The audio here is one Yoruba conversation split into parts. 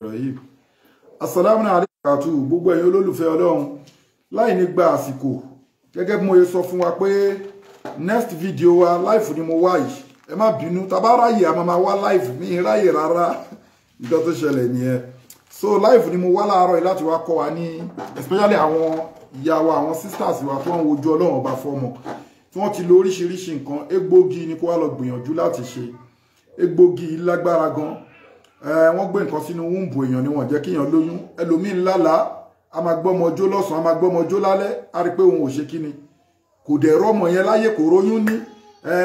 Rahim. Assalamu alaikum gbogbo ẹ̀yin olólùfẹ́ Ọlọ́run. Láì ní gba àsìkò, gẹ́gẹ́ bí mo ṣe sọ fún wa pé next video wa live ni mo wá yìí. Ẹ má bínú, tá bá ráyè a máa wá live, mi ráyè rárá. Nǹkan tó ṣẹlẹ̀ nìyẹn. So live ni mo wá láàárọ̀ yìí láti wá kọ́ wa ní, especially àwọn ìyá wa, àwọn sisters wa tó ń wojú Ọlọ́run ọba fọ́mọ, tí wọ́n ti lo oríṣiríṣi nǹkan. Egbògi ni kó wá lọ gbìyànjú láti ṣe. Egbògi lágbára gan. Wọ́n gbé nǹkan sínú wúńbù èèyàn ni wọ́n jẹ́ kíyàn lóyún. Ẹlòmíín lálàá, a máa gbọ́mọ ọjọ́ lọ́sàn-án, a máa gbọ́mọ ọjọ́ lálẹ́, a rí pé òun ò ṣe kíni, kò dẹ̀ rọ́mọ yẹn láyé, kò róyún ní.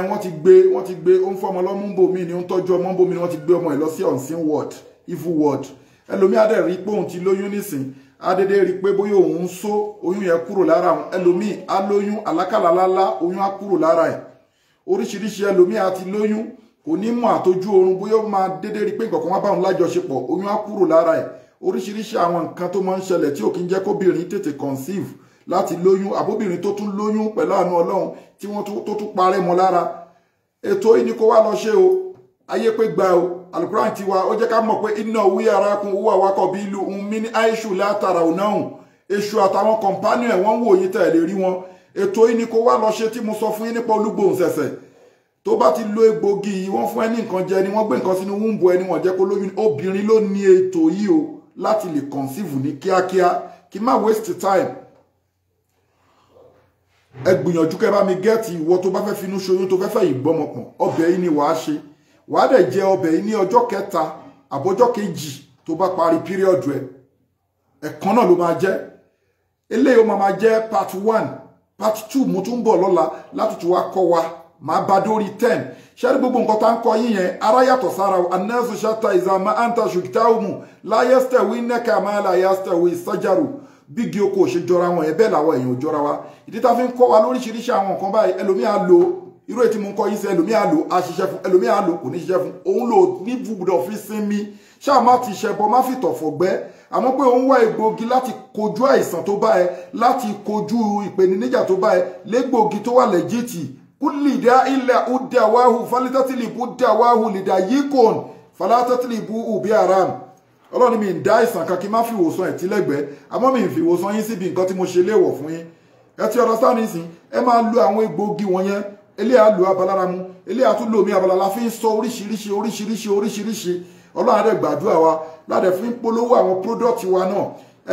Wọ́n ti gbé, ó ń fọmọ lọ́mú ń bò mí ni, ó ń tọ́jú ọmọ ń bò mí ni, wọ́n ti gbé ọmọ ẹ̀ lọ sí unseen world, evil world. Ẹlòmíín á dẹ̀ rí pé òun ti lóyún nísìn, á dédé rí pé bóyá òun ń só oyún yẹn kúrò lára òun. Ẹlòmíín á lóyún àlákàlà lálá, oyún á kúrò lára ẹ̀. Oríṣiríṣi ẹlòmíín á ti lóyún, kò ní mọ̀ àtọ́jú oorun, bóyá ó máa dédé rí pé nǹkan kan wá bá òun lájọṣepọ̀, oyún á kúrò lára ẹ̀. Oríṣiríṣi àwọn nǹkan tó máa ń ṣẹlẹ̀ tí ò kí ń jẹ́ kóbìnrin tètè conceive láti lóyún, àbóbìnrin tó tún lóyún pẹ̀lú àánú Ọlọ́run tí wọ́n tó tún parẹ́ mọ́ lára. Ètò yìí ni kó wá lọ ṣe o. Ayé pé gba o. Alukuran tiwa ó jẹ́ ká mọ̀ pé iná wí ara kun owó awakọ̀ bí ìlú mi ní aishu látara ònáhùn. Èṣù àtàwọn companion ẹ̀ wọ́n ń wò yín tẹ̀ lè rí wọn. Ètò yìí ni kó wá lọ ṣe tí mo sọ fún yín nípa olúgbòhùn. Tó bá ti lo egbògi yìí, wọ́n fún ẹ ní nǹkan jẹ ni, wọ́n gbé nǹkan sínú wúńbù ẹni, wọ́n jẹ́ kó lóyún. Obìnrin ló ní ètò yìí o láti lè conceive ní kíákíá. Kí má waste time. Ẹ gbìyànjú kẹ́ bá mi gẹ́ẹ̀tì ìwọ tó bá fẹ́ finú ṣoyún, tó fẹ́ fẹ́ ìgbọ́mọpọ̀n, ọbẹ̀ yìí ni wàá ṣe. Wàá dẹ̀ jẹ ọbẹ̀ yìí ní ọjọ́ kẹta àbọ̀jọ́ kejì tó bá parí píríọ̀dù ẹ̀. Ẹ̀kan náà ló máa jẹ́. Eléyìí ó máa jẹ́ part 1. Part 2 mo tún ń bọ̀ lọ́la láti tún wá kọ́ wa. Màá bá dórí 10. Ṣé rí gbogbo nǹkan tá ń kọ yín yẹn, ara yàtọ̀ sára o. Anẹ́sù ṣáta ìzàmà àǹtà ṣùkìtàwùmù láyẹ́sítẹ̀wì nẹ́ka máa láyẹ́sítẹ̀wì sọ́jàrù. Bígi oko ṣe jọra wọn yẹn, bẹ́ẹ̀ làwọn èèyàn ò jọra wa. Ìdí tá fi ń kọ́ wa lóríṣiríṣi àwọn nǹkan báyìí, ẹlòmíì á lo irú èyí tí mo ń kọ́ yín sí, ẹlòmíì á lo á ṣiṣẹ́ fún, ẹlòmíì á lo kò ní ṣiṣẹ́ fún. Òun lò ní gbúdọ̀ fi sinmi, ṣáà má ti ṣẹbọ, má fi tọ̀fọ̀ gbẹ́. Àmọ́ pé òun wá egbògi láti kojú àìsàn tó bá ẹ, láti kojú ìpèníjà tó bá ẹ, légbògi tó wà lẹ́jìtì. Kúlìdá ilẹ̀ udawahu falitatilibu dawahu lìdá yíkòn falitatilibu ubi aram. Ọlọ́run mi ń dá ìsàn kan kí n má fi ìwòsàn ẹ̀ tílẹ̀gbẹ́, àmọ́ mi ń fi ìwòsàn yín síbi nǹkan tí mo ṣe léèwọ̀ fún yín. Ẹ ti ọ̀rọ̀ sáà nísìn, ẹ máa lo àwọn egbòogi wọ̀nyẹn. Eléyà lo abalára mu, eléyà tún lo omi abala la fi ń sọ oríṣiríṣi oríṣiríṣi oríṣiríṣi. Ọlọ́run á dẹ̀ gbàdúrà wa ládẹ̀ fi ń polówó àwọn product wa náà.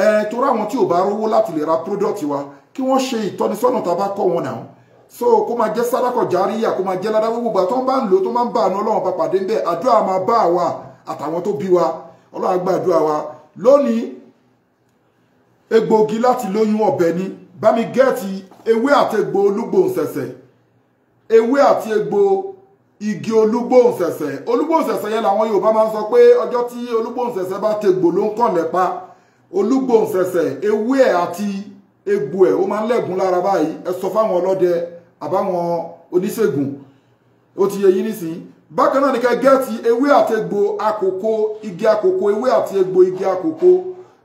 Ẹ torí àwọn tí ò bá rówó láti lè ra product wa, kí wọ́n ṣe ìtọ́nisọ́nà tá a bá kọ́ wọn náà. So kó máa jẹ́ sádàkọ̀ járíyà, kó máa jẹ́ ládàá gbogbo àtọ́ bá ń lò tó máa ń bá àánú Ọlọ́run bá pàdé ńbẹ̀. Àdúrà máa bá àwa àtàwọn tó bí wa. Ọlọ́run á gbàdúrà wa. Lónìí, egbògi láti lóyún ọbẹ̀ ni. Bá mi gẹ́ẹ̀tì ewé àti egbò olúgbòhùnsẹ̀sẹ̀, ewé àti egbò igi olúgbòhùnsẹ̀sẹ̀. Olúgbòhùnsẹ̀sẹ̀ yẹn làwọn Yorùbá máa ń sọ pé ọjọ́ tí olúgbòhùnsẹ̀sẹ̀ bá tegbò ló ń kàn lẹ́pa. Olúgbòhùnsẹ̀sẹ̀ ewé ẹ̀ àti egbò ẹ̀ ó máa ń lẹ́gùn lára báyìí. Ẹ sọ fáwọn ọlọ́dẹ àbáwọn oníṣègùn, ó ti yẹ yín nísìnyí. Bákan náà ni kẹ́ gẹ́ẹ̀tì ewé àti egbò àkókò, igi àkókò, ewé àti egbò igi àkókò.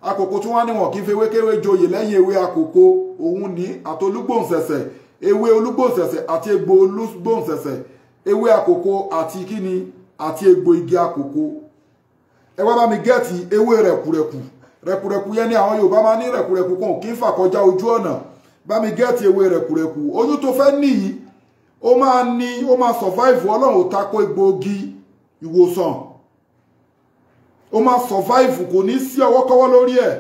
Àkókò tí wọ́n ní wọn kì í fi ewékéwé joyè lẹ́yìn ewé àkókò, òun ní àti olúgbòhùnsẹ̀sẹ̀, ewé olúgbòhùnsẹ̀sẹ̀ àti egbò olúgbòhùnsẹ̀sẹ̀, ewé àkókò àti kíni àti egbò igi àkókò. Ẹ wá bá mi gẹ́ẹ̀tì ewé rẹ̀kùrẹ̀kù. Rẹ̀kùrẹ̀kù yẹn ni àwọn Yorùbá máa ní rẹ̀kùrẹ̀kù kan kì í fà kọjá ojú ọ̀nà. Bá mi gẹ́ẹ̀tì ewé rẹ̀kùrẹ̀kù. Oyún tó fẹ́ nìyí, ó máa ní, ó máa survive. Ọlọ́run ò tako egbòogi ìwòsàn, ó máa survive, kò ní sí ọwọ́kọ́wọ́ lórí ẹ̀.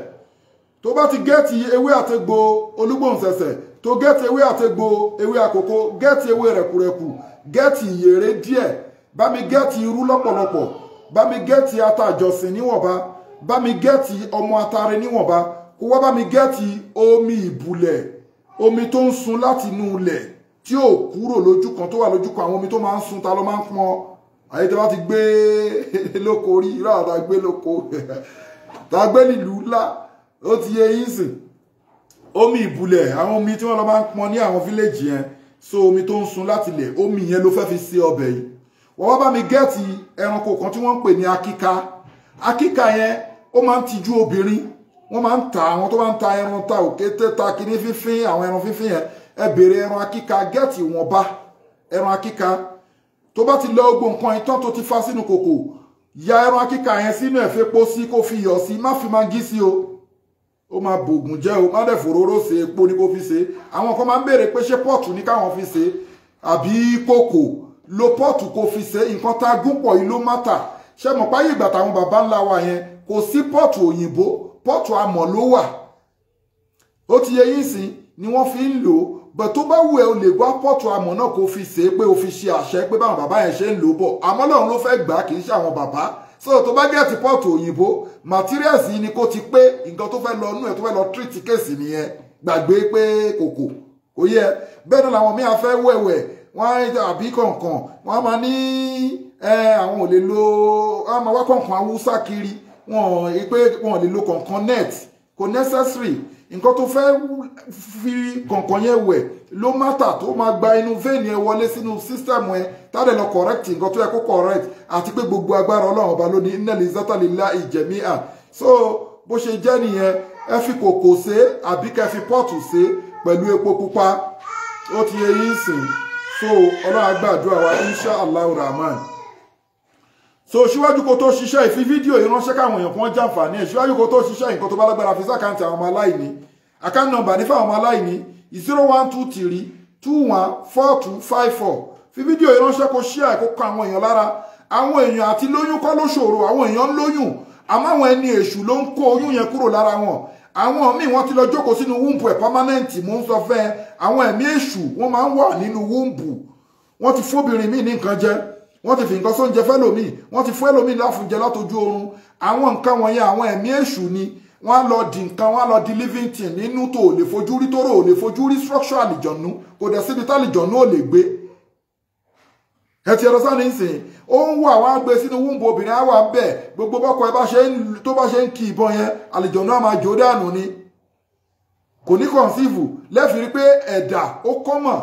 Tó bá ti gẹ́ẹ̀tì ewé àtegbò olúgbòhùnsẹ̀sẹ̀, tó gẹ́ẹ̀tì ewé àtegbò ewé àkókò, gẹ́ẹ̀tì ewé rẹ̀kùrẹ̀kù, gẹ́ẹ̀tì ìyèrè díẹ̀, bá mi gẹ́ẹ̀tì irú lọ́pọ̀lọpọ̀, bá mi gẹ́ẹ̀tì ata àjọsìn níwọ̀nba, bá mi gẹ́ẹ̀tì ọmọ atare níwọ̀nba, kó wá bá mi gẹ́ẹ̀tì omi ìbùlẹ̀, omi tó ń sun láti inú ilẹ̀ tí ò kúrò lójú kan, tó wà lójú kan. Àwọn omi tó máa ń sun ta ló máa ń pọn. Àyè tí wọ́n ti gbé lóko rí, irú àwọn tá a gbé lóko, tá a gbé nílùú ńlá, ó ti yé yín sìn. Omi ìbùlẹ̀, àwọn omi tí wọ́n lọ máa ń pọn ní àwọn fíléèjì yẹn, so omi tó ń sun láti ilẹ̀, omi yẹn ló fẹ́ fi ṣe ọbẹ̀ yìí. Wọ́n wá bá mi gẹ́ẹ̀tì ẹranko kan tí wọ́n ń pè ní akíka. Akíka yẹn ó máa ń tijú obìnrin. Wọ́n máa ń ta, àwọn tó máa ń ta ẹran ta òkété, ta kíní fífín, àwọn ẹran fífín yẹn. Ẹ bèrè ẹran akíka, gẹ́ẹ̀tì wọn bá ẹran akíka. Tó bá ti lọ gbogbo nǹkan ìtàn tó ti fa sínú kòkò, Ya ẹran akíka yẹn sínú ẹ̀, fepo sí, kó fi iyọ̀ sí, má fi magí sí o, ó máa bògùn jẹ́ o. Má dẹ̀ fòróró ṣe, epo ni kó fi ṣe. Àwọn kan máa ń béèrè pé ṣé pọ́ọ̀tù ní káwọn fi ṣe àbí kòkò. Lo pọ́ọ̀tù kó fi ṣe. Nǹkan tá a gún pọ̀ yìí ló mátà. Ṣé mọ̀ páyé ìgbà táwọn bàbá ńlá wa yẹn, kò sí pọ́ọ̀tù òyìnbó, pọ́ọ̀tù amọ̀ ló wà. Ó ti yẹ yín sìn ni wọ́n fi ń lò ó. Bẹ̀ tó bá wù ẹ́, o lè wá pọ́ọ̀tù amọ̀ náà kó fi ṣe é, pé o fi ṣe àṣẹ pé báwọn bàbá yẹn ṣe ń lò ó bọ̀. Àmọ́ Ọlọ́run ló fẹ́ gbà á, kì í ṣe àwọn bàbá. So tó bá gẹ̀ẹ́tì pọ́ọ̀tù òyìnbó, materials yìí ni kó ti pé nǹkan tó fẹ́ lọ nú ẹ̀, tó fẹ́ lọ treat case nìyẹn. Gbàgbé pé kòkò kò yẹ. Bẹ́ẹ̀ náà làwọn míì á fẹ́ wẹ̀wẹ̀ wọ́n á àbí kọ̀ọ̀kan wọ́n á máa ní àwọn ò lè lo, wọ́n á máa wá kọ̀ọ̀kan Haúsá kiri, wọ́n pé wọ́n ò lè lo kọ̀ọ̀kan net. Kò necessary. Nǹkan tó fẹ́ fi kọ̀ọ̀kan yẹn wẹ̀ ló mátà, tó máa gba inú vein yẹn wọlé sínú system ẹ, tádẹ̀ lọ correct nǹkan tó yẹ kó correct. Àti pé gbogbo agbára Ọlọ́run ọba lónìí, innal izzata lillahi jami'a. So bó ṣe jẹ́ nìyẹn. Ẹ fi kòkò ṣe àbí kẹ́ fi pọ́ọ̀tù ṣe pẹ̀lú epo pupa. Ó ti yẹ yín sìn. So Ọlọ́run á gbàdúrà wa, insha Allah rahman. So síwájú kó tó ṣiṣẹ́, ìfi fídíò yìí ránṣẹ́ káwọn èèyàn kan jàǹfààní ẹ̀. Síwájú kó tó ṣiṣẹ́, nǹkan tó bá lágbára, fi sákàǹtì àwọn ọmọ aláìní. Account number ní fáwọn ọmọ aláìní, 0123214254. Fi fídíò yìí ránṣẹ́, kó share, kó kọ àwọn èèyàn lára. Àwọn èèyàn àti lóyún kọ́ ló ṣòro, àwọn èèyàn ń lóyún, àmọ́ àwọn ẹni èṣù ló ń kó oyún yẹn kúrò lára wọn. Àwọn míì wọ́n ti lọ jókòó sínú womb ẹ̀ permanent. Mò ń sọ fẹ́, àwọn ẹ̀mí èṣù wọ́n máa ń wà nínú womb. Wọ́n ti fóbìnrin míì ní nǹkan jẹ, wọ́n ti fi nǹkan sóúnjẹ fẹ́lòmíì, wọ́n ti fún ẹlòmíì láfúnjẹ látọjú oorun. Àwọn nǹkan wọ̀nyẹn, àwọn ẹ̀mí èṣù ni. Wọ́n á lọ di nǹkan, wọ́n á lọ di living thing nínú tó ò lè fojú rí, tóró ò lè fojú rí structure àlìjọ̀nú. Kò dẹ̀ síbi tálìjọ̀nú ò lè gbé. Ẹ ti ẹ̀rọ sáà nísìnyí, ó ń wà, wọ́n á gbé sínú womb obìnrin, á wà bẹ́ẹ̀. Gbogbo bọ́kọ ẹ bá ṣe ń tó bá ṣe ń kí ìbọn yẹn, àlìjọ̀nú á máa jó dànù ni, kò ní conceive. Lẹ́fìrí pé ẹ̀dà ó kọ́mọ̀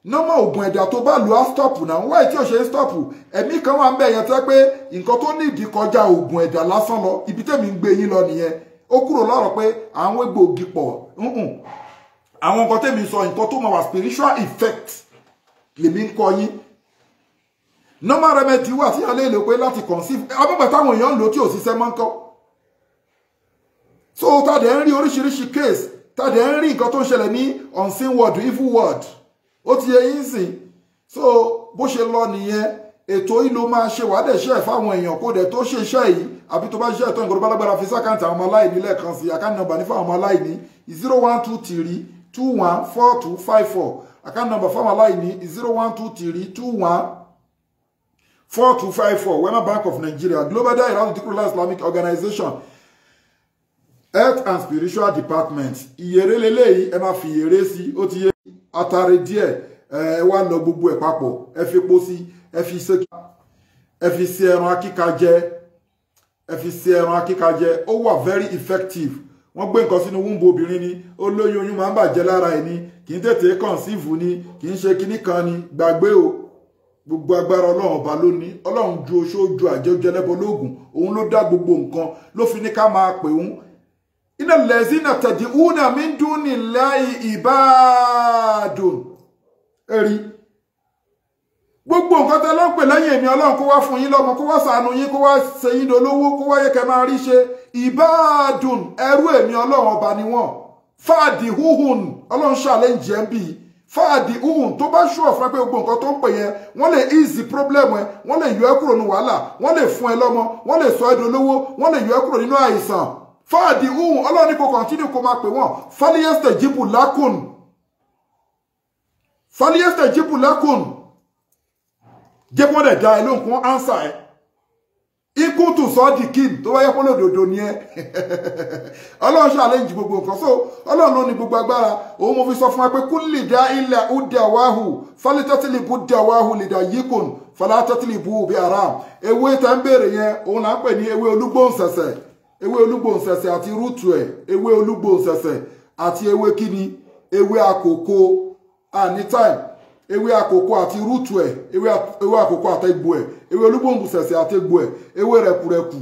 nọ́mọ̀ ògùn ẹ̀dà tó bá lò á stop náà. Wáyé tí ò ṣe ń stop, ẹ̀mí kan wà ń bẹ̀ yẹn tẹ́ pé nǹkan tó ní ìdí kọjá ògùn ẹ̀dà lásán lọ. Ibi tẹ́mi ń gbé yín lọ nìyẹn. Ó kúrò lọ́rọ̀ pé àwọn egbòogi pọ̀. Àwọn nǹkan tẹ́mi sọ, nǹkan tó máa wà spiritual effect lèmi ń kọ yín. Normal remedy wà tí a lè lò pé láti conceive, abúgbà táwọn èèyàn ń lò tí ò ṣiṣẹ́ mọ́ ń kọ́. So tàdé ń rí oríṣiríṣi case, tàdé ń rí nǹkan tó ń ṣẹlẹ̀ ní unseen world, evil world. Ó ti yẹ yín sìn. So bó ṣe lọ nìyẹn. Ètò yìí ló máa ṣe, wàá dẹ̀ ṣe ẹ̀ fáwọn èèyàn. Kó dẹ̀ tó ṣe iṣẹ́ yìí àbí tó bá ṣiṣẹ́ ìtọ́, nǹkan tó bá lágbára, fi sákàǹtì àwọn ọmọ aláìní lẹ́ẹ̀kan sí. Account number ní fáwọn ọmọ aláìní, 0123214254. Account number fáwọn aláìní, 0123214254, Wema Bank of Nigeria, Global Dahiratu Dhikrlahi Islamic Organization, Health and Spiritual Department. Ìyèrè leléyìí, ẹ máa fi ìyèrè sí. Ó ti yé. Atare díẹ̀, ẹ wá lọ gbogbo ẹ̀ papọ̀, ẹ fi epo sí, ẹ fi ṣe ẹran akíka jẹ, ẹ fi ṣe ẹran akíka jẹ. Ó wà very effective. Wọ́n gbé nǹkan sínú womb obìnrin ni, ó lóyún, oyún máa ń bàjẹ́ lára ẹ̀ ni, kì í tètè conceive ni, kì í ṣe kinní kan ni. Gbàgbé o, gbogbo agbára Ọlọ́run ọba ló ní. Ọlọ́run ju oṣó, ju àjẹ́, ojú ẹlẹ́bọ lóògùn. Òun ló dá gbogbo nǹkan, ló fi ní ká máa pè òun. Innal lazina tad'una min dunillahi ibadun. Ẹ̀rí gbogbo nǹkan tẹ́ ló ń pè lẹ́yìn èmi Ọlọ́run, kó wá fún yín lọ́mọ, kó wá ṣàánú yín, kó wá ṣe yín dolówó, kó wá yẹ kẹ́ máa rí ṣe, ibadun, ẹrú èmi Ọlọ́run ọba ni wọ́n. Fáàdì húhùn, Ọlọ́run challenge ẹ̀ ń bì í. Fáàdì húhùn, tó bá ṣùọ̀ fún ẹ pé gbogbo nǹkan tó ń pè yẹn, wọ́n lè easy problem ẹ, wọ́n lè yọ ẹ́ kúrò ní wàhálà, wọ́n lè fún ẹ lọ́mọ, wọ́n lè sọ ẹ́ dolówó, wọ́n lè yọ ẹ́ kúrò nínú àìsàn. Fáàdì húhùn, Ọlọ́run ní kò continue kó máa pè wọ́n. Falyastajibu lakum, falyastajibu lakum, jẹ́ kó dẹ̀ dá ẹ lóhùn, kó answer ẹ. Ikú tù sọ́ di kín, tó bá yẹ kó lòdòdó ni ẹ. Ọlọ́run challenge gbogbo nǹkan. So Ọlọ́run ló ní gbogbo agbára. Òun mo fi sọ fún wa pé kulli da'in lahu dawahu falitátìlìbù dawahu lidayyikun falatátìlìbù bí haram. Ewé tẹ́ ń béèrè yẹn, òun là ń pè ní ewé olúgbòǹsẹ̀sẹ̀. Ewé olúgbòǹsẹ̀sẹ̀ àti rúùtù ẹ̀, ewé olúgbòǹsẹ̀sẹ̀ àti ewé kíni, ewé àkókò àní time, ewé àkókò àti rúùtù ẹ̀, ewé àkókò àtẹ̀gbò ẹ̀, ewé olúgbòǹsẹ̀sẹ̀ àtẹ̀gbò ẹ̀, ewé rẹ̀kùrẹ̀kù.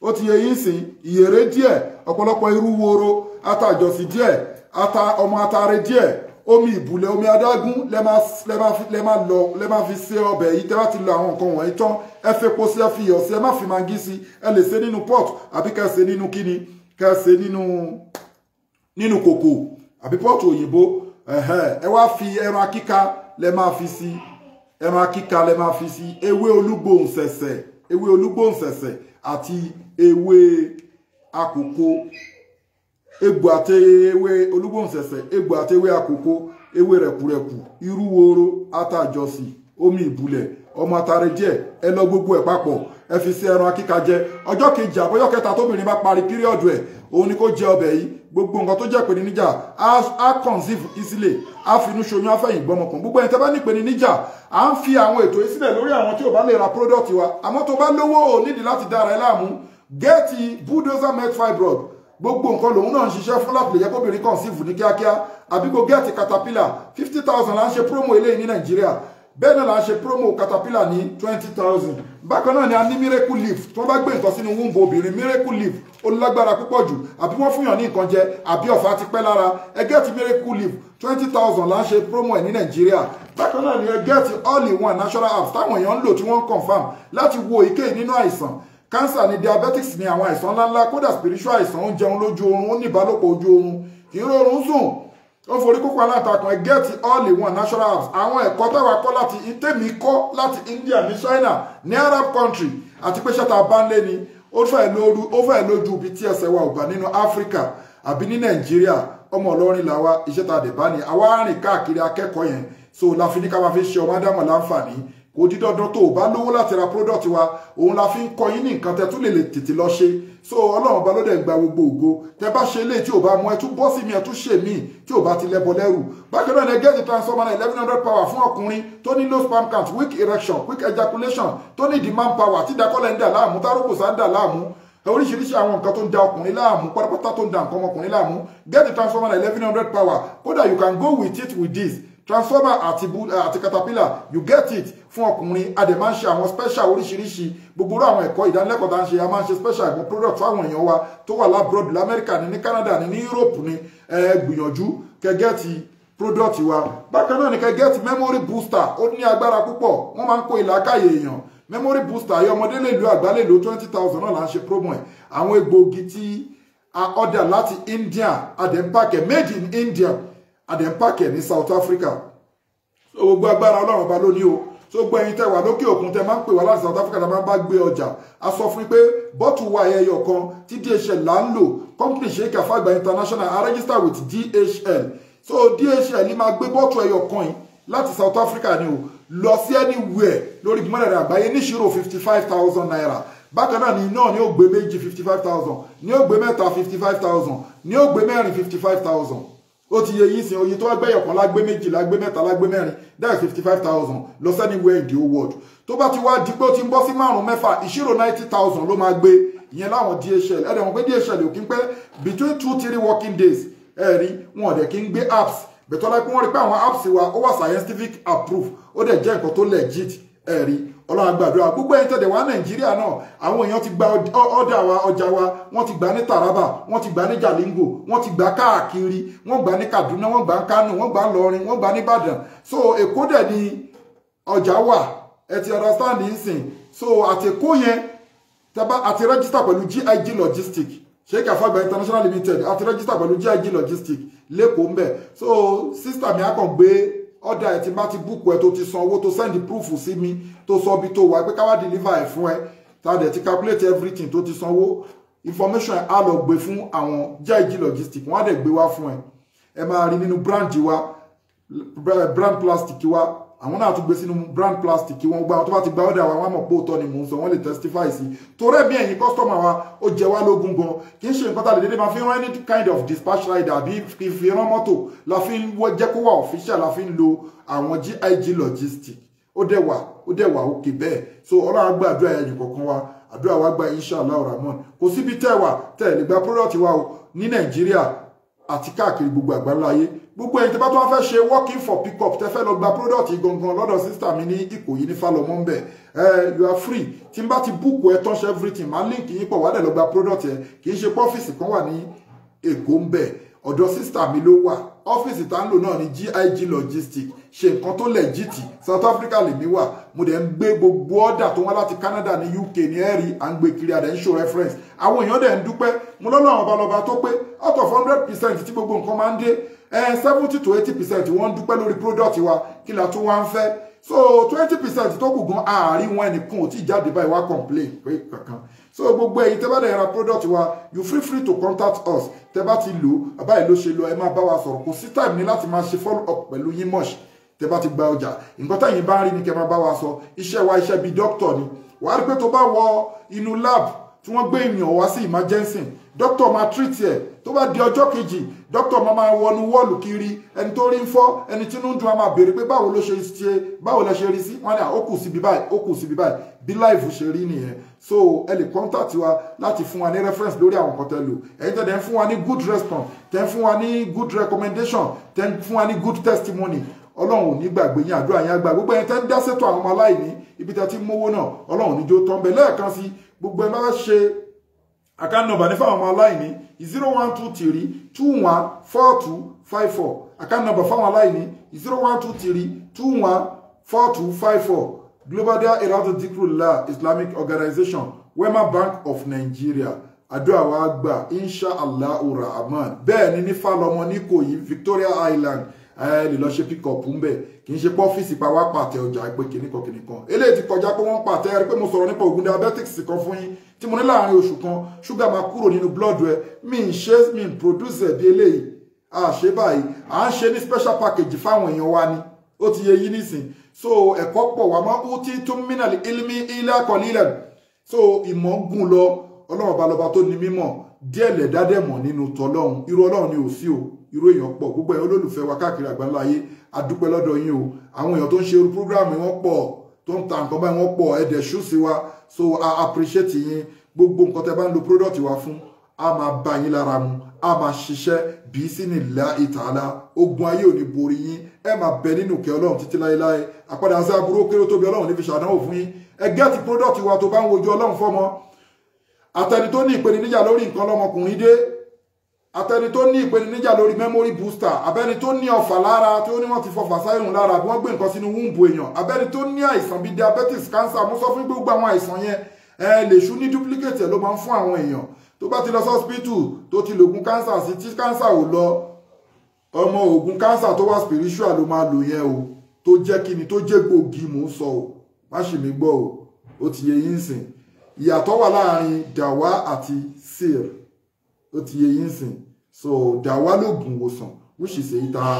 Ó ti yẹ yín sìn. Ìyèrè díẹ̀, ọ̀pọ̀lọpọ̀ irú woro, ata àjọsí díẹ̀, ata ọmọ atare díẹ̀, Omi ìbùlẹ̀, omi adágún lẹ máa lọ, lẹ máa fi ṣe ọbẹ̀ yìí. Tẹ́ bá ti lọ àwọn nǹkan wọ̀nyí tán, ẹ fepo sí, ẹ fi iyọ̀ sí, ẹ má fi magí sí. Ẹ lè ṣe nínú pot àbí kẹ́ ṣe nínú kíni, kẹ́ ṣe nínú kòkò àbí pot òyìnbó. Ẹ wá fi ẹran akíka lẹ máa fi sí, ẹran akíka lẹ máa fi sí, ewé olúgbòhùnsẹ̀sẹ̀, ewé olúgbòhùnsẹ̀sẹ̀ àti ewé àkókò, egbò àti ewé olúgbòhùnsẹ̀sẹ̀, egbò àti ewé àkókò, ewé rẹ̀kùrẹ̀kù, irú woro, atajọsì, omi ìbùlẹ̀, ọmọ atare díẹ̀. Ẹ lọ gbogbo ẹ̀ papọ̀, ẹ fi sí ẹran akíka jẹ. Ọjọ́ kejì àbọ̀yọ́ kẹta tóbìnrin bá parí píríọ̀dù ẹ̀, òun ni kó jẹ ọbẹ̀ yìí. Gbogbo nǹkan tó jẹ́ pé ní níjà á conceive easily, á finú ṣoyún, á fẹ̀yìn gbọ́mọkàn. Gbogbo ẹni tẹ́ bá nípe ní níjà, à ń fi àwọn ètò yìí sílẹ̀ lórí àwọn tí ò bá lè ra product wa. Àmọ́ tó bá lówó, ò nídìí láti dára ẹ láàmú. Gẹ́ẹ̀tì bulldozer met fibroid, gbogbo nǹkan lòun náà ń ṣiṣẹ́ fún láti lè jẹ́ kóbìnrin conceive ní kíákíá. Àbí kó gẹ́ẹ̀tì caterpillar, 50,000 là ń ṣe promo eléyìí ní Nàìjíríà. Bẹ́ẹ̀ náà là ń ṣe promo caterpillar ní 20,000. Bákan náà ni a ní miracle leaf. Tí wọ́n bá gbé nǹkan sínú womb obìnrin, miracle leaf ó lágbára púpọ̀ jù. Àbí wọ́n fúnyàn ní nǹkan jẹ, àbí ọ̀fà ti pẹ́ lára, ẹ gẹ́ẹ̀tì miracle leaf, 20,000 là ń ṣe promo ẹ̀ ní Nàìjíríà. Bákan náà ni ẹ gẹ́ẹ̀tì all in one natural apps táwọn èèyàn ń lò tí wọ́n ń confirm láti wo èyíkéyìí nínú àìsàn. Cancer ni, diabetics ni, àwọn àìsàn ńláńlá, kódà spiritual àìsàn, ó ń jẹun lójú oorun, ó ní ìbálòpọ̀ ojú oorun, kì í rọrùn sùn, ó forí kókó aláǹtakùn. Ẹ gẹ́ẹ̀tì all in one natural apps. Àwọn ẹ̀kọ́ táwa kọ́ láti tèmi kọ́ láti India, ní China, ní Arab country, àti pé ṣẹ́ta bá ń lé ni ó fẹ́ lójú ibi tí ẹsẹ̀ wa ò bá nínú Áfíríkà àbí ní Nàìjíríà. Ọmọ Ìlọrin làwa, iṣẹ́ ta dẹ̀ bá ní àwa rìn káàkiri akẹ́kọ̀ọ́ yẹn. So la fi ní ká máa fi ṣe ọmọ ádámọ̀ láǹfààní. Kò di dandan tó o bá lówó láti ra product wa, òun la fi ń kọ́ yín ní nǹkan tẹ́ tún lè tètè lọ ṣe. So Ọlọ́run ọba ló dẹ̀ gba gbogbo ògo. Tẹ́ bá ṣe eléyìí tí ò bá mú, ẹ tún bọ́ sí mi, ẹ tún ṣe míì tí ò bá ti lẹ́bọ lẹ́rù. Bákan náà ni get transformer 1100 power fún ọkùnrin tó ní low sperm count, weak erection, quick ejaculation, tó ní demand power, tí dakọ́lẹ̀ ń dà láàmú, tárókòsá ń dà láàmú, oríṣiríṣi àwọn nǹkan tó ń da ọkùnrin láàmú pátápátá, tó ń da nǹkan ọmọkùnrin láàmú. Get the transformer 1100 power. Kódà you can go with it, with this transformer àti caterpillar, you get it fún ọkùnrin. A dẹ̀ máa ń ṣe àwọn special oríṣiríṣi, gbogbo àwọn ẹ̀kọ́ ìdánilẹ́kọ̀ọ́ tá ń ṣe, a máa ń ṣe special ẹ̀gbọ́n product fáwọn èèyàn wa tó wà l'abroad, lamẹ́ríkà ní Canada ní Europe ní. Ẹ gbìyànjú kẹ́ get product wa. Bákan náà ni kẹ́ get memory booster, ó ní agbára púpọ̀, wọ́n máa ń kó ìlàkàyè èèyàn. Memory booster ayé ọmọdé lè lo, àgbà lè lo, 20,000 náà là ń ṣe promo ẹ̀. Àwọn egbòogi tí a order láti India, adempake made in India, adempake ní South Africa. So gbogbo agbára Ọlọ́run ọba lónìí o. So gbogbo ẹ̀yin tẹ́ wà lókè òkun, tẹ́ máa ń pè wá láti South Africa, tẹ́ máa ń bá gbé ọjà, a sọ fún yín pé bottle wa ẹyọ kan tí DHL là ń lò. Company Sheikh Afagba International, a register with DHL. So DHL máa gbé bottle ẹyọ kan yìí láti South Africa ni o lọ sí anywhere lórí gbọ́dọ̀ àgbáyé níṣirò 55,000 naira. Bákan náà ni náà ni ó gbé méjì 55,000, ní ó gbé mẹ́ta 55,000, ní ó gbé mẹ́rin 55,000. Ó ti yẹ yín sin oye tó wá gbẹ́yọ̀ kan, lágbé méjì, lágbé mẹ́ta, lágbé mẹ́rin, that's 55,000 lọ sí anywhere in the whole world. Tó bá ti wá di pé ó ti ń bọ́ sí márùn mẹ́fà, ìṣirò 90,000 ló máa gbé ìyẹn láwọn DHL. Ẹ̀rẹ̀ wọn pé DHL ò kí ń pẹ́, between 2-3 working days. Ẹ̀rí wọn ò dẹ̀ kí ń gbé apps bẹ̀tọ́ láì pé wọ́n rí pé àwọn apps wa ó wà scientific approved, ó dẹ̀ jẹ́ nǹkan tó legit. Ẹ̀rí Ọlọ́run gbàdúrà gbogbo ẹ̀yin tẹ̀dẹ̀ wá Nàìjíríà náà. Àwọn èèyàn ti gba ọ̀dà wa, ọjà wa, wọ́n ti gbà ní Taraba, wọ́n ti gbà ní Jalingo, wọ́n ti gbà káàkiri, wọ́n gbà ní Kaduna, wọ́n gbà ní Kano, wọ́n gbà ní Ìlọrin, wọ́n gbà ní Ìbàdàn. So Èkó dẹ̀ ni ọjà wà, ẹ ti understand nsìn. So àtẹ̀kó yẹn tẹ́bá àti register pẹ̀lú GIG Logistics, Sheikh Afagba International Limited, àti register pẹ̀lú GIG Logistics lẹ́kọ̀ọ́ mbẹ̀. So sister mi á kàn gbé ọ̀dà ẹ̀ tí bá ti búùkù ẹ̀, tó ti san owó, tó send proof sí mi, tó sọ bí tó wà pé ká wá deliver ẹ̀ fún ẹ, tá dẹ̀ ti calculate everything, tó ti sanwó information ẹ̀, á lọ gbé fún àwọn GIG Logistics, wọ́n á dẹ̀ gbé wá fún ẹ. Ẹ máa rí nínú brand wa, brand plastic wa, àwọn náà tún gbé sínú brand plastic wọn. Gba àwọn tó bá ti gba ọ̀dà wa, wọ́n mọ̀ pé òótọ́ ni mò ń sọ, wọ́n lè testify sí. Torí ẹ̀mí ẹ̀yin customer wa ó jẹ wá lógún gan. Kì í ṣe nǹkan tá lè dédé máa fi rán any kind of dispatch rider àbí fi rán mọ́tò, la fi ń jẹ́ kó wà official, la fi ń lo àwọn GIG Logistics. Ó dẹ̀ wà òkè bẹ́ẹ̀. So Ọlọ́run á gbàdúrà ẹ̀yìn kọ̀ọ̀kan wa, àdúrà wa gba, inshallah rahman. Kò síbi tẹ́ wà tẹ́ lè gba product wa o ní Nàìjíríà àti káàkiri gbogbo àgbáńlá ayé. Gbogbo ẹ̀yin tí bá tó wá fẹ́ ṣe working for pick up, tẹ́ fẹ́ lọ gba product gangan lọ́dọ̀ sister mi ní Ìkòyí ní Fálọmọ́ ń bẹ̀, ẹ you are free. Tí n bá ti book ẹ tán, ṣe everything, máa link yín pọ̀, wá dẹ̀ lọ gba product ẹ. Kì í ṣe pọ́fíìsì kan wà ní Èkó ń bẹ̀. Ọ̀dọ̀ sísítà mi ló wà. Ọ́fíìsì tá ń lò náà ní GIG Logistics. Ṣe nǹkan tó lẹ́jìtì. South Africa lèmi wà. Mo dẹ̀ ń gbé gbogbo ọ̀dà tó wá láti Canada ní UK ní ẹ̀rí à ń gbé kiri, àdẹ̀ ń show reference. Àwọn èèyàn dẹ̀ ń dúpẹ́. Mo lọ́lọ́run ọba lọ́ba tó pé out of 100% tí gbogbo nǹkan máa ń dé, 70 to 80% wọ́n ń dúpẹ́ lórí product wa. Kí la tún wá ń fẹ́? So 20% tó kù gan àárín wọn, ẹnìkan ò tí jáde báyìí wá complain pé kankan. So gbogbo ẹ̀yin tẹ́ bá dẹ̀ ra product wa, you feel free to contact us. Tẹ́ bá ti lò báyìí ló ṣe lọ, ẹ máa bá wa sọ̀rọ̀. Kò sí time ní láti máa ṣe follow up pẹ̀lú yín much. Tẹ́ bá ti gba ọjà, nǹkan tẹ́yin bá ń rí ni kẹ́ máa bá wa sọ. Iṣẹ́ wa iṣẹ́ bíi doctor ni. Wàá rí pé tó bá wọ inú lab tí wọ́n gbé ènìyàn wá sí emergency, doctor máa treat ẹ̀. Tó bá di ọjọ́ kejì, doctor máa wọnú wọ́ọ̀lù kiri. Ẹni tó rí ń fọ́, ẹni tí inú ń dùn, á máa béèrè pé báwo ló ṣe ṣe, báwo lẹ ṣe rí sí. Wọ́n ní ó kù síbi báyìí, ó kù síbi báyìí. Bí life ṣe rí nìyẹn. So ẹ lè contact wa láti fún wa ní reference lórí àwọn nǹkan tẹ́ lò. Ẹ̀yin tẹ́ ń fún wa ní good response, tẹ́ ń fún wa ní good recommendation, tẹ́ ń fún wa ní good testimony, Ọlọ́run ò ní gbàgbé yín, àdúrà yín á gbà. Gbogbo ẹ̀yin tẹ́ ń dá sétò àwọn ọmọ aláìní, ibi tẹ́ ti mówó náà, Ọlọ́run ò ní jó tán bẹ́ẹ̀. Lẹ́ẹ̀kan sí, gbogbo ẹ máa ṣe account number ní fáwọn ọmọ aláìní 0123214254. Account number fáwọn aláìní 0123214254. Global Dahiratu Dhikrlahi Islamic Organization, Wema Bank of Nigeria. Àdúrà wa gbà, insha Allah rahman. Bẹ́ẹ̀ ni ní Fálọmọ ní Ìkòyí, Victoria Island, ẹ lè lọ ṣe pick up ń bẹ̀. Kì í ṣe pé ọ́fíìsì pa wá pàtẹ ọjà pé kìnnìkan kìnnìkan. Eléyìí ti kọjá pé wọ́n pàtẹ. Ẹ rí pé mo sọ̀rọ̀ nípa ògùn diabetics kan fún yín tí mo ní láàrin oṣù kan ṣúgà máa kúrò nínú blood rẹ. Mi ń ṣe, mi ń produce ẹ̀ bí eléyìí. A ṣe báyìí, à ń ṣe ní special package fáwọn èèyàn wa ni. Ó ti yé yín nísìn. So ẹ̀kọ́ pọ̀ wà mọ́ ó ti tún minal ilmi illa qalilan. So ìmọ̀ gùn lọ. Ọlọ́run ọba lọba tó ní mímọ̀. Díẹ̀ lẹ̀dá dẹ̀ mọ̀ nínú tọlọ́run. Irú Ọlọ́run ni ò sí o. Irú èèyàn pọ̀. Gbogbo ẹ̀yin olólùfẹ́ wa káàkiri àgbáńlá ayé, a dúpẹ́ lọ́dọ̀ yín o. Àwọn èèyàn tó ń ṣe irú program wọn pọ̀, tó ń ta nǹkan báyìí wọ́n pọ̀, ẹ dẹ̀ ṣú sí wa. So I appreciate yín. Gbogbo nǹkan tẹ́ bá ń lo product wa fún, a máa bá yín lára mu, a máa ṣiṣẹ́ bí sínú ta'ala. Ogun ayé ò ní borí yín. Ẹ máa bẹ nínú ìkẹ́ Ọlọ́run títí láéláé. Àpadà sí aburú kéré tóbi, Ọlọ́run ní fi ṣàdánwò fún yín. Ẹ get product wa tó bá ń wojú Ọlọ́run fọ́mọ. Àtẹni tó ní ìpèníjà lórí nǹkan lọ́mọkùnrin dé, àtẹni tó ní ìpèníjà lórí memory booster, abẹ́ni tó ní ọfà lára tí ó ní wọ́n ti fọfà sáyẹ̀rùn lára, àbí wọ́n gbé nǹkan sínú wúńbù èèyàn, abẹ́ni tó ní àìsàn bíi diabetes, cancer. Mo sọ fún gbogbo àwọn àìsàn yẹn, ẹ lè ṣú ní duplicate ẹ̀ ló máa ń fún àwọn èèyàn. Tó bá ti lọ hospital tó ti lògùn cancer sí, tí cancer ò lọ, ọmọ ògùn cancer tó wà spiritual ló máa lò yẹn o. Tó jẹ́ kíni, tó jẹ́ gbòógì mò ń sọ o, má ṣì mí gbọ́ o. Ó ti yé yín sìn. Ìyàtọ̀ wà láàrin dàwá àti sir. Ó ti yé yín sìn. So dàwá lóògùn ìwòsàn, which is èyí tá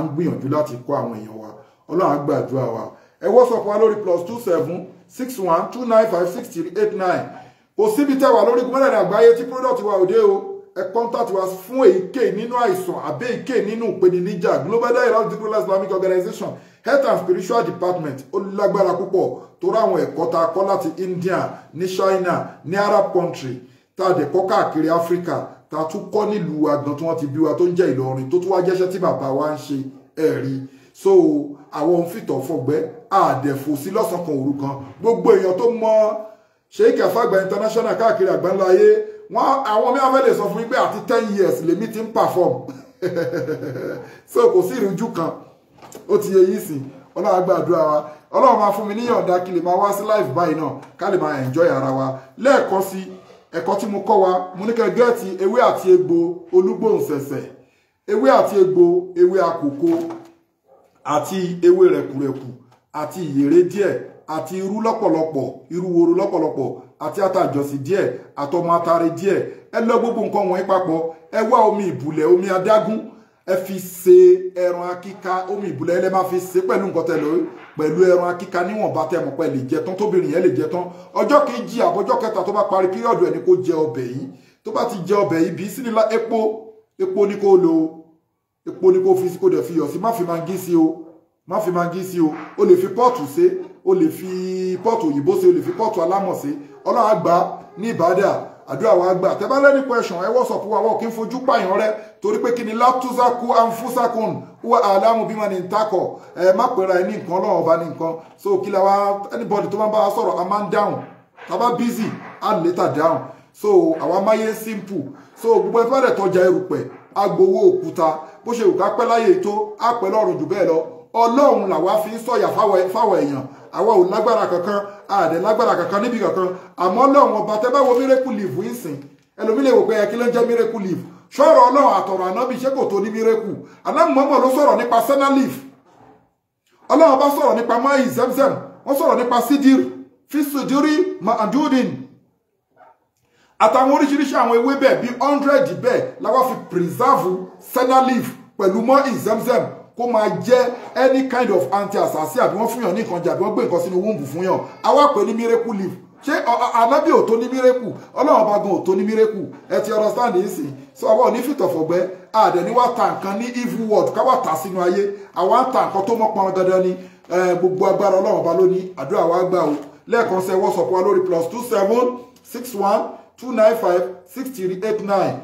ń gbìyànjú láti kọ́ àwọn èèyàn wa. Ọlọ́run á gbàdúrà wa. Ẹ WhatsApp wa lórí +27 61 295 6389. Kò síbi tẹ́ wà lórí gbọ́dọ̀ àgbáyé tí product wa ò dé o. Ẹ contact wa fún èyíkéyìí nínú àìsàn àbí èyíkéyìí nínú ìpèníjà. Global Dahiratu Dhikrlahi Islamic Organization Health and Spiritual Department ó lágbára púpọ̀, torí àwọn ẹ̀kọ́ tá a kọ́ láti India, ní China, ní Arab country, tá a dẹ̀ kọ́ káàkiri Africa, tá a tún kọ́ nílùú wa gan tí wọ́n ti bí wa tó ń jẹ́ Ìlọrin, tó tún wá jẹ́ṣẹ́ tí bàbá wa ń ṣe ẹ̀rí. So àwọn ohun fìtọ̀ fọ̀gbẹ́ àdẹ̀fò sí lọ́sàn kan òru kan. Gbogbo èèyàn tó mọ Sheikh Afagba International káàkiri àgbáńlá ayé, wọ́n àwọn mi afẹ́ lè sọ fún mi pé àti 10 years lèmi ti ń perform. So kò sí ìrújú kan. Ó ti yé yín sìn. Ọlọ́run á gbàdúrà wa. Ọlọ́run máa fún mi níyọ̀ǹda kí lè máa wá sí live báyìí náà, ká lè máa enjoy ara wa. Lẹ́ẹ̀kan sí, ẹ̀kọ́ tí mo kọ́ wa, mo ní kẹ́ get ewé àti egbò olúgbòhùnsẹ̀sẹ̀, ewé àti egbò ewé àkókò, àti ewé rẹ̀kùrẹ̀kù, àti ìyèrè díẹ̀, àti irú lọ́pọ̀lọpọ̀, irú woro lọ́pọ̀lọpọ̀, àti àtàjọsí díẹ̀, àtọmọ atare díẹ̀. Ẹ lọ gbogbo nǹkan wọ̀nyí papọ̀. Ẹ wá omi ìbùlẹ̀, omi adágún, ẹ fi ṣe ẹran akíka. Omi ìbùlẹ̀ ẹ lè máa fi ṣe pẹ̀lú nǹkan tẹ́ lọ, pẹ̀lú ẹran akíka níwọ̀nba tẹ́ mọ̀ pé lè jẹ tán, tóbìnrin yẹn lè jẹ tán. Ọjọ́ kejì àbọ̀jọ́ kẹta tó bá parí period ẹ̀ ni kó jẹ ọbẹ̀ yìí. Tó bá ti jẹ ọbẹ̀ yìí, bí sí nílá epo, epo ni kó lo, epo ni kó fi sí, kó dẹ̀ fi yọ̀ sí. Má fi magí sí o, má fi magí sí o. O lè fi pot ṣe, o lè fi pot òyìnbó ṣe, o lè fi pot alámọ̀ ṣe. Ọlọ́run á gbà ní ìbádà, àdúrà wa gbà. Tẹ́ bá lẹ́ni question, ẹ WhatsApp wa. Wọ́n kì í fojú pààyàn rẹ, torí pé kí ni? Látúnṣàkú ànfúnṣàkùn wà àlámù bímọ ní ntakọ. Ẹ má pera ẹ ní nǹkan, Ọlọ́run ọba ní nǹkan. So kí la wá, anybody tó máa ń bá wa sọ̀rọ̀, a máa ń dáhùn. Tá bá busy, a later dáhùn. So àwa máyé simple. So gbogbo ẹ tó bá dẹ̀ tọjà erùpẹ̀ agbowó òkúta, bó ṣe òkà pẹ́ láyé tó á pẹ́ lọ́run jù bẹ́ẹ̀ lọ. Ọlọ́run làwa fi ń sọ̀yà fáwọn èèyàn. Àwa ò lágbára kankan, àdẹ̀ lágbára kankan níbi kankan. Àmọ́ Ọlọ́run ọba, tẹ́ bá wo miracle leaf ń sìn, ẹlòmí lè wò pé kí ló ń jẹ́ miracle leaf. Ṣọ́rọ̀ Ọlọ́run àtọ̀rọ̀ ànábì ṣé kò tó ní miracle? Ànábì mọ́mọ́ ló sọ̀rọ̀ nípa senna leaf. Ọlọ́run bá sọ̀rọ̀ nípa mai zemzem, wọ́n sọ̀rọ̀ nípa sidir, fisudiri ma'adudin, àtàwọn oríṣiríṣi àwọn ewé bẹ́ẹ̀ bíi 100 bẹ́ẹ̀ la wá fi preserve senna leaf pẹ̀lú mọ́ ìzemzem kó máa jẹ́ any kind of anti-assassin, àbí wọ́n fún yàn ní nǹkan jẹ, àbí wọ́n gbé nǹkan sínú womb fún yàn. Àwa pè ní miracle leaf. Ṣé ànábì ò tó ní miracle? Ọlọ́run ọba gan ò tó ní miracle. Ẹ ti understand yìí sìn. So àwa ò ní fìtọ̀fọ̀gbẹ́, àdẹ̀ ní wá ta nǹkan ní evil world ká wá ta sínú ayé. Àwa ń ta nǹkan tó mọ́ pọn dandan ni. Gbogbo agbára Ọlọ́run ọba ló ní àdúrà wa gbà o. Lẹ́ẹ̀kan sẹ́ WhatsApp wa lórí +27 61 295 6389.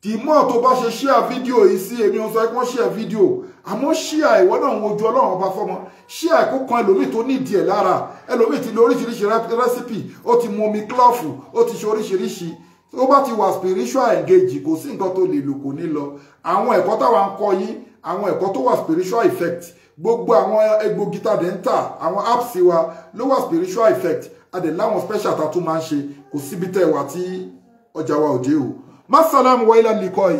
The more tó bá ṣe share fídíò yìí sí, èmi ò sọ pé wọ́n share fídíò, àmọ́ share ìwọ náà ń wojú Ọlọ́run ọba fọ́mọ. Share kó kan ẹlòmíì tó nídìí ẹ̀ lára. Ẹlòmíì ti lo oríṣiríṣi recipe, ó ti mu omi klọ́ọ̀fù, ó ti ṣe oríṣiríṣi. Tó bá ti wà spiritual engage, kò sí nǹkan tó lè lò kò ní lọ. Àwọn ẹ̀kọ́ táwa ń kọ́ yín, àwọn ẹ̀kọ́ tó wà spiritual effect, gbogbo àwọn egbògi tá a dẹ̀ ń tà, àwọn apps wa ló wà spiritual effect. A dẹ̀ láwọn special tá a tún máa ń ṣe. Kò síbi tẹ́ wà tí ọjà wa ò dé o. Masalam wa ila liqai.